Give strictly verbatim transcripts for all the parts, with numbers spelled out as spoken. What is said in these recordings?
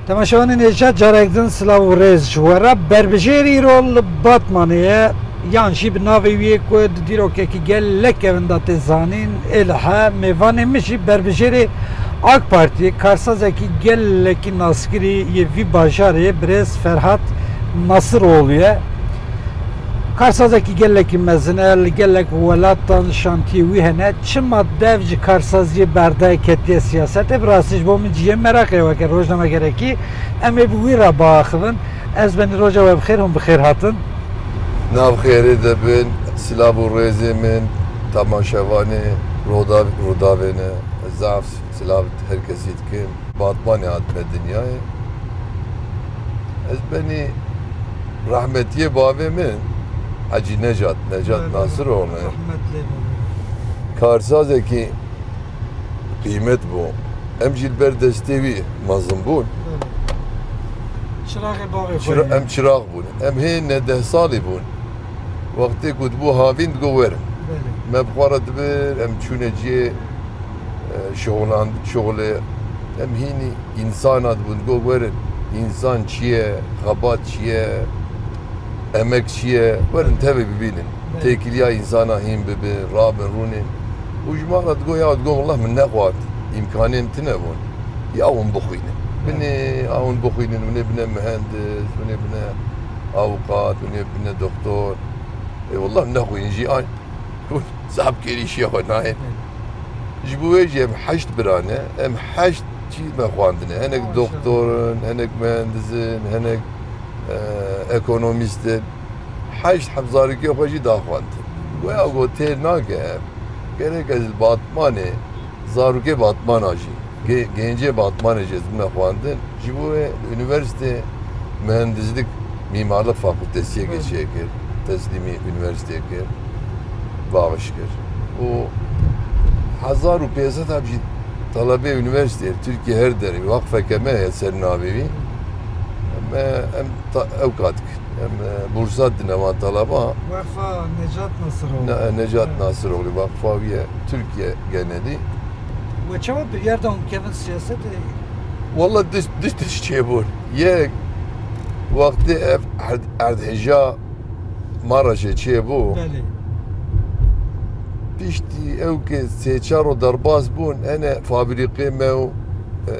Temaşevanên hêja, carek din silav û rêz ji we re. Berbijêr îro li Batmanê ye, yan jî bi navê wî yê ku di dîrokekî gelek kevin de tê zanîn, ê li he mêvanê min jî berbijêrê AK Partiyê, karsazekî gelekî naskirî yê vî bajarê, birêz Ferhat Nasiroğlu ye. Karsazekî gelekî mezin e, li gelek welatan şantiyê wî hene. Çima dev ji karsaziyê berdayê ketiye siyasetê? Bi rastî ji bo min cihê meraqê ye weke rojnamegerekî. Em ê bi wî re biaxivin. Ez benî roja we bi xêr, hûn bi xêr hatin. Nav xêrê de bin, silav û rêzê min, temaşevanê Roda-, Rûdavê ne. Zaf silav her kesî dikim. Batmanê hatime dinyayê. Ez benî rehmetiyê bavê min Hecî Necat, Necat Bele, Nasiroğlu. Rehmet lê bû. Karsazekî qîmet bû. Em jî li ber destê wî mezin bûn. Bele. Çiraxê bavê xwe Çira-, yê. Em çirax bûn. Em hê ne deh salî bûn. Wextê ku dibû havîn digo werin. Belê. Me bi xwe re dibir, em çûne cihê, e, şixulan-, şixulê. Em hînî însana dibûn, digo werin. Însan çi ye, xebat çi ye, emek çi ye? Werin tevî bibînin. Belê. Têkiliya însana hîn bibe, rabin rûnên. Û ji me re digo, ya digo, wallah min nexwar. Îmkanên tune bûn. Ya hûn bixwînin. Belê. Binê, ya hûn bixwînin, hûn ê bine mihendis, hûn ê bine Avûkat, hûn ê bine doktor. Ê, wallah nexwîn jî an, zaf kêrîşiya xwe nayê. Ji bo wê jî em heşt bira ne, em heşt jî me xwendine. Henek Maşallah. Doktor in, henek mihendis in, henek, e, ekonomîst in. Heşt heb zarokê xwe jî da xwendin. Goya got têr nake em. Gerek ez li Batmanê, zarokê Batmana jî. Ge-, gencê Batmanê jî ez bime xwendin. Ji bo wê li unîversîtê mihendislik, mîmarlik fakûltesiyekê Hı. çêkir. Teslîmî unîversîtê kir. Bağış kir. Û hezar û pênc sed heb jî talebê unîversîtê, Tirkiye her derê, waqfeke me heye ser navê wî. Em, em ta-, ew kat kir. Em, e, bursa dine wan talaba. Waqfa Necat Nasiroğlu. Ne, e, Necat Evet. Nasiroğlu, waqfa wî ye, Tirkiye genelî. We çawa biryar da hûn bikevin siyasetê? Walla diş, diş, diş çêbûn. Yek, wextê ev erd-, erdhêja Maraşê çêbû. Belê. Piştî ew ke sê çar ro derbas bûn, hene fabrîqê me û, e,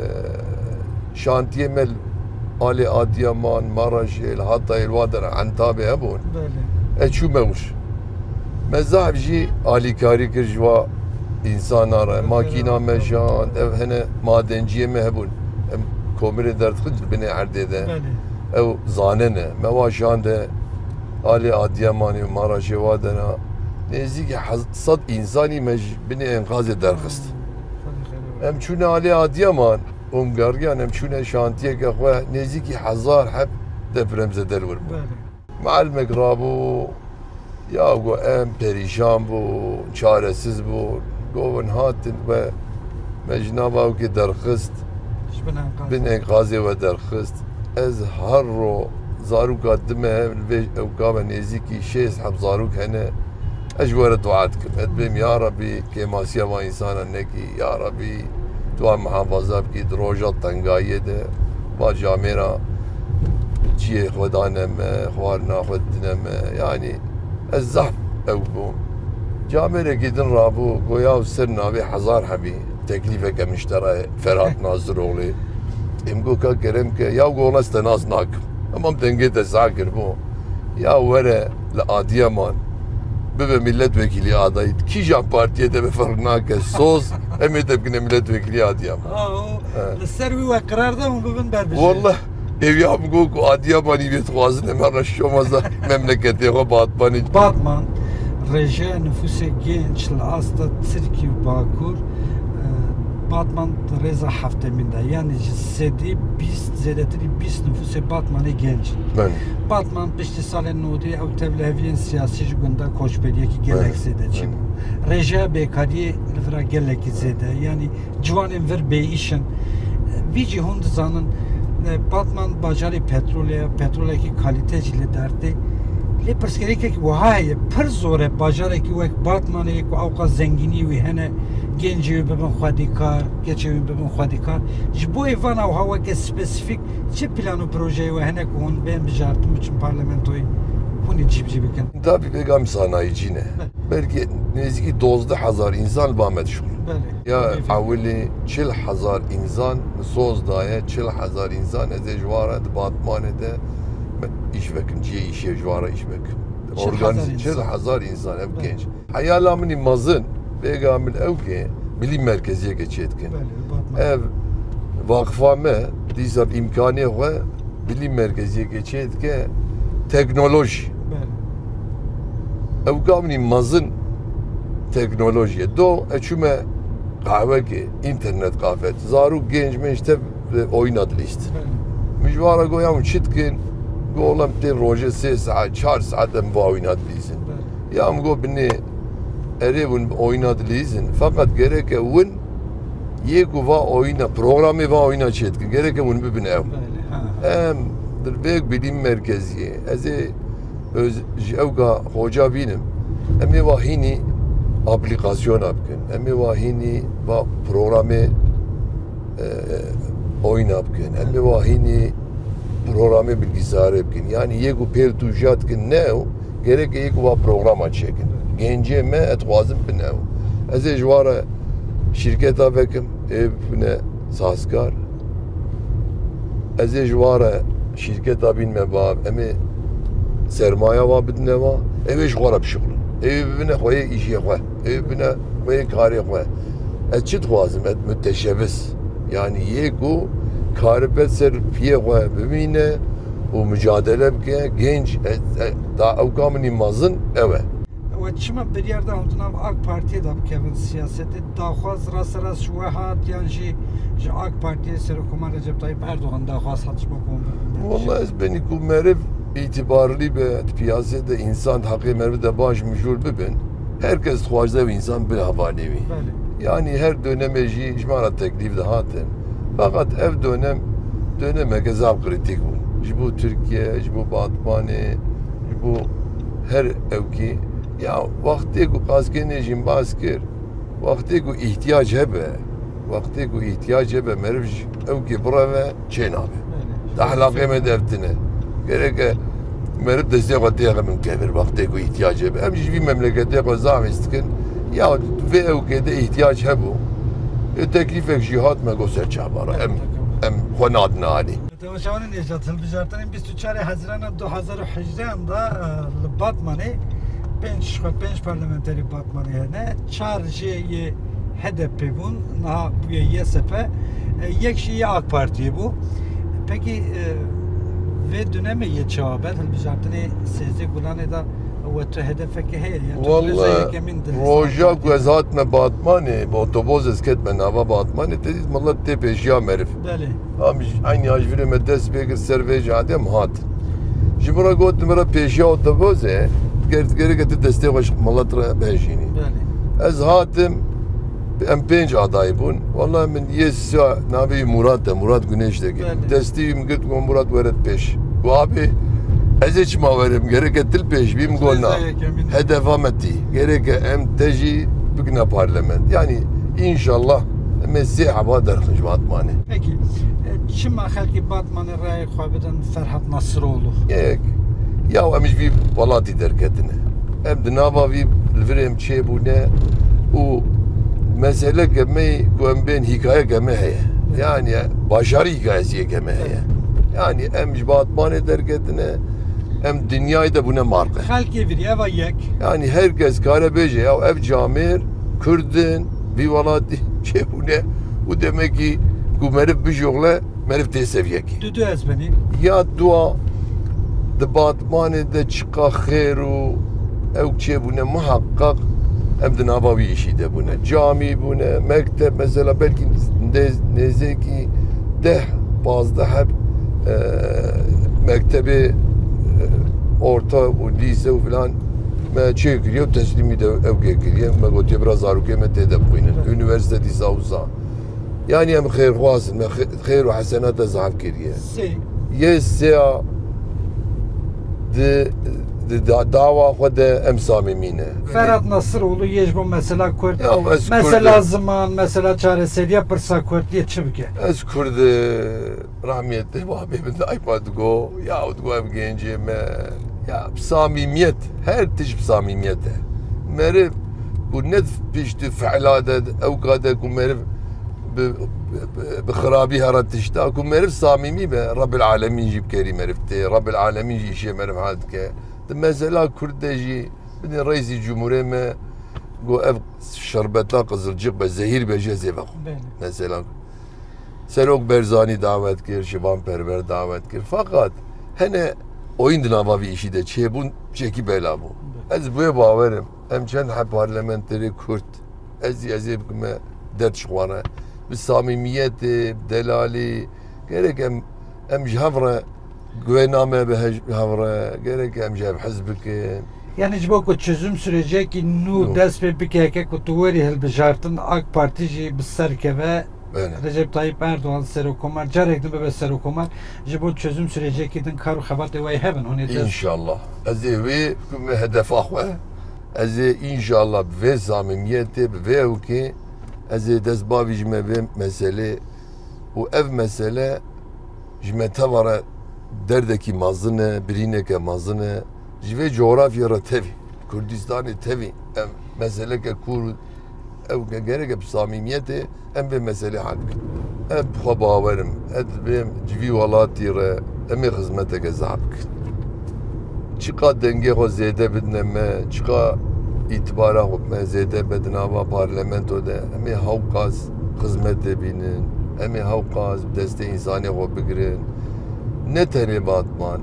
şantiyê me li alê Adiyaman, Maraşê, li Hatayê, li wa dera Entabê hebûn. Belê. Ez çûme wir. Me zaf jî alîkarî kir ji wa însana re. Makîna me jand, ev hene madenciyê me hebûn. Em komirê derdixin ji binê erdê de. Belê. Ew zanene. Me wa şande alê Adiyamanê û Maraşê wa dera. Nêzîkî hez-, sed însanî me ji binê enkazê derxist. Belê. Em çûne alê Adiyaman. Û em geriyan, em çûne şantiyeke xwe, nêzîkî hezar heb depremzede li wir bû. Belê. Mialimek rabû, ya got em perîşan bûn, çaresiz bûn. Got hûn hatin we, me ji nava ewkê derxist, Ji bin enkazê. Bin enkazê we derxist. Ez her ro zaroka dime hev, li vê ewka me nêzîkî şêst heb zarok hene. Ez ji we re dua dikim. Ez dibêm, ya Rebî, kêmasiya van însana nekî. Ya Rebî, tu wan muhafaza bikî di roja tengayiyê de. Va camêra cihê xwe dane me, xwarina xwe didine me. Yanî ez zehf ew bûm. Camêrekî din rabû, goya ser navê hezar hebî. Teklîfeke min ji te re, Ferhat Nasiroğlu. Em got, ka kerem ke, ya got, ez te nas nakim. Hema dengê te sağ kiribû. Ya were li Adiyaman bibe milletvekilî adayî. Kîjan partiyê de be ferq nake. Soz, em ê te bikine milletvekilî Adiyaman. Ha, o, He. Li ser wî we qerar da hûn bibin berbijêr. Wallah, Ev ya min got ku Adiyamanî vê dixwazin em herin şomaza memleketê xwe Batmanê. Batman, rêjeya nifûsê genç li asta Tirkî û Bakur, e, Batman di rêza heftemîn de, yanî ji sedî bîst, zêdetirî bîst nifûsê Batmanê genç in. Belê. Batman piştî salên nodî ew tevliheviyên siyasî ji gunda koçberiyekî gelek Belê. Zêde çêbû. Belê. Rêjeya bêkariyê li vira gelekî zêde, yanî ciwanên vir bêîş in. Vî jî hûn dizanin, e, Batman bajarê petrolê ye, petrolekî kalîte jî li dertê. Lê pirsgirêkek wiha heye, pir zor e bajarekî wek Batmanê ku ewqas zengînî wî hene, gencê wî bibin xwedîkar, keçê wî bibin xwedîkar. Ji bo ê van ewha weke spesîfîk çi plan û projeyê we hene ku hûn bên bijartin biçin parlamentoyê, hûn ê cîbicî bikin? Tabî pêkan sanayîcî ne. Belkî nêzîkî dozdeh hezar însan li ba me dişuxulin. Belê. Ya ewilî çil hezar însan min soz daye, çil hezar însan ez ê ji wan re di Batmanê de me îş vekim, cihê îşê ji wan re îş vekim. Çil hezar Organîze-, însan. Çil hezar însan, ev genc. Heyala min î mezin, pêka min ew ke milî merkeziyeke çêdikin. Belê, li Batmanê. Ev vaqifa me dîsa îmkanê xwe bilî merkeziyeke çê dike teknolojî. Belê. Ew kamnî mezin teknolojî ye. Do, e çûme qehwekê, înternet kafe. Zarok genc menc tev oyna dilîst. Belê. Min ji wan re got, ya hûn çi dikin? Got, oğlum tên rojê sê saet, çar saet em va oyna dilîzin. Belê. Ya min got, binê erê hûn oyna dilîzin. Feqet gereke hûn yê ku va oyna, programê va oyna çê dikin. Gereke hûn bibin ew. Belê, ha, ha. Em di vê bilîm merkeziyê, ez ê öz, ji ew ga xoca bînim. Em ê va hînî aplîkasyona bikin. Em ê va hînî va programê, e, oyna bikin. Em ê va hînî programê bilgisayarê bikin. Yanî yê ku pêl tûja dikin ne ew, gerek ê ku va programa çêkin. Gencê me, ez dixwazim bin ew. Ez ê ji wan re şîrketa vekim, ê bibine sazkar. Ez ê ji wan re şîrketa bînime bav, em ê sermaya wa bidine wa, ew ê ji xwe re bişuxulin. Ew ê bibine xweyê îşê xwe, ew ê bibine xweyê karê xwe. Ez çi dixwazim? Ez muteşebis. Yanî yê ku karibe ser piyê xwe bimîne û micadele bike, genç, e, e, da ew ka min î mezin ew e. We çima biryar da hûn di nav AK Partiyê de bikevin siyasetê? Daxwaz rasterast ji we hat yan jî ji AK Partiyê Serokkoman Recep Tayyip Erdogan daxwaz hat ji bo ku hûn bibin? Walla ez benî ku meriv îtibarlî be, di piyasê de însan di heqê meriv de baş mijûl bibin, her kes dixwaze ew însan bi hevalê wî. Belê. Yanî her dönemê jî ji me re teklîf dihatin. Feqet ev dönem, dönemeke zaf krîtîk bû. Ji bo Tirkiye, ji bo Batmanê, ji bo her ewkî. Ya wextê ku qazkênê jî bas kir, wextê ku îhtiyac hebe, wextê ku îhtiyac hebe meriv ji ewkê bireve çê nabe. Belê. Di ehlaqê me de ev tune. Gereke meriv destê xwe têxe min kevir wextê ku îhtiyac hebe. Em jî ji vî memleketê xwe zaf hêz dikin. Ya vê ewkê de îhtiyac hebû. Ê teklîfek jî hat me got ser çavara. Em, em xwe nadine alî. Temaşevanên hêja, hilbijartinên bîst û çarê Hezirana du hezar û hejdehan de, e, li Batmanê pênc, ji xwe pênc parlamenterê Batmanê hene. Çar jê yê H D P bûn, niha bûye Y S P. E, yek jî yê AK Partiyê bû. Pekî, e, vê dönemê yê çawa be? Hilbijartinê sêzdeh Gulanê de we tu hedefeke heye? Ya tu Walla, rêza yekemîn di roja ku ez hatime Batmanê, bi otobozê ez ketime nava Batmanê, te dît milet tê pêşiya meriv. Belê. Em ji, eynî ji virê me dest pê kir ser vê jadê em hatin. Ji min re got, min re pêşiya otobozê, ger-, gereke tu destê xwe ji milet re bihejînî. Belê. Ez hatim, em pênc adayî bûn. Walla min yê sê navê wî Murat e, Murat Güneş de. Belê. Destê wî min girt, got, Murat were pêş. Got, abi, ez ê çima werim, gereke tu li pêş bî, min got, na. Rêza yekemîn. Hedefa me tî. Gereke em te jî bikine parlament. Yanî, înşallah, em ê sê heba derxin ji Batmanê. Pekî, e, çima xelkê Batmanê rayek xwe bidin Ferhat Nasroğlu? Yek, ya em ji vî welatî derketine. Em di nava vî li vir em çêbûne û meseleke me ku em bên hîkayeke me heye. Yanî, başarî hikayesiyeke me heye. Yanî, em ji Batmanê derketine, em dinyayê de bûne marqe. Xelkê virî, eva yek. Yanî, her kes kare bêje, ya ev camêr Kurd in, vî welatî çêbûne û demekî ku meriv bijoxle, meriv tê seviyekê. Dudu ez benî. Ya dua di Batmanê de çiqa xêr û ew çêbûne, muheqeq em di nava wî îşî de bûne. Camî bûne, mekteb, mesela belkî nêz-, nêzêkî deh, pazdeh heb, e, mektebê, e, orta û lîse û filan me çê kiriye û teslîmî de ew kê kiriye. Me gotiye bira zarokê me tê de bixwînin. Evet. Unîversîte dîsa wisa. Yanî em xêrxwaz in, me xê-, xêr û hesenat de zaf kiriye. Sê. Yê sêya di, Di da- dawa xwe de em samîmî ne. Ferhat Nasiroğlu yê ji bo mesela Kurd, Ya ez mesela Kurd ziman, mesela çareseriya pirsa Kurd yê çi bike? Ez Kurd e, rahmetli babê min daima digo, ya digo ev gencê me, ya bi samîmiyet, her tişt bi samîmiyet e. Meriv ku ne pişt fi'la de, ewka de ku meriv bi, bi, bi xirabî here tişta, ku meriv samîmî be, Rebbil Alemîn jî bi kerî meriv tê, Rebbil Alemîn jî îşê meriv hal dike. Di mesela Kurd de jî, bidin reîsî cumhurê me got ev şerbeta qizilcik be, zehîr be, ji ez ê vexwim. Belê. Mesela Serok Berzanî dawet kir, Şivan Perwer dawet kir. Fakat hene oyun di nava vî îşî de çêbûn, çekî bela bû. Ez bi wê bawerim. Em çend heb parlamenterê Kurd, ez, ez ê bikime dert ji xwe re. Bi samîmiyetê, bi delalî, gerek em, em ji hev re guhê name bi hej- hev re, gerek em ji hev hez bikin. Yani ji bo ku çözüm sürecekî nû Nû. dest pê bike, heke ku tu werî hilbijartin, AK Partî jî bi ser keve, Belê. Recep Tayyip Erdoğan Serokkomar, carek din bibe Serokkomar, ji bo çözüm sürecekî din kar û xebatê we hebin, hûn ê dest. İnşallah. Ez ê wê bikime hedefa xwe. Ez ê inşallah bi vê samimiyetê, bi vê ewkê, ez ê dest bavîjime vê meselê û ev mesele ji me teva re derdekî mezin e, birîneke mezin e. Ji vê coğrafyê re tevî, Kurdistanê tevî, ev meseleke kûr, ew ge- gereke bi samîmiyetê em vê meselê hal bikin. Ez bi xwe bawer im, ez dibêm ji vî welatî re em ê xizmeteke zaf bikin. Çiqa dengê xwe zêde bidine me, çiqa îtibara xwe me zêde be di nava parlamento de, em ê hewqas xizmetê bînin, em ê hewqas bi destê însanê xwe bigirin. Ne tenê Batman,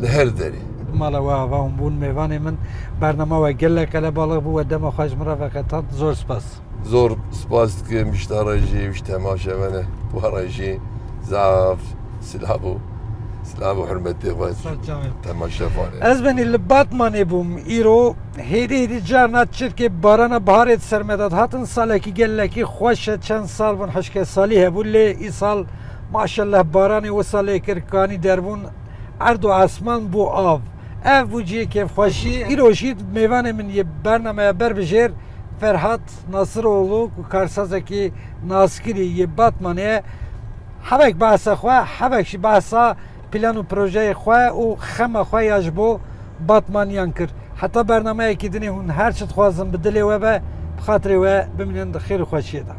li her derê. Mala we ava hûn bûn mêvanê min. Bernama we gelek qelebalix bû, we dema xwe ji min re veqetand. Zor spas. Zor spas dikim ji te re jî, ji temaşevane we re jî. Zaf silav û silav û hurmetê xwe Sağ ol canım. Temaşevanê. Ez benî li Batmanê bûm. Îro hêdî hêdî carna çirkê barana biharê di ser me de dihatin. Salekî gelekî xweş e. Çend sal bûn hişke salî hebû, lê îsal maşallah baranê wisa lê kir, kanî derbûn, erd û esman bû av. Ev bû cihê kêfxweşî. Îro jî mêvanê min yê bernameya berbijêr Ferhat Nasiroğlu, ku karsazekî naskirî yê Batmanê ye, hevek behsa xwe, hevek jî behsa plan û projeyê xwe û xema xwe ya ji bo Batmaniyan kir. Heta bernameyekî dinê hûn her çi dixwazin bi dilê we be, bi xatirê we bimînin di xêr û xweşiyê de.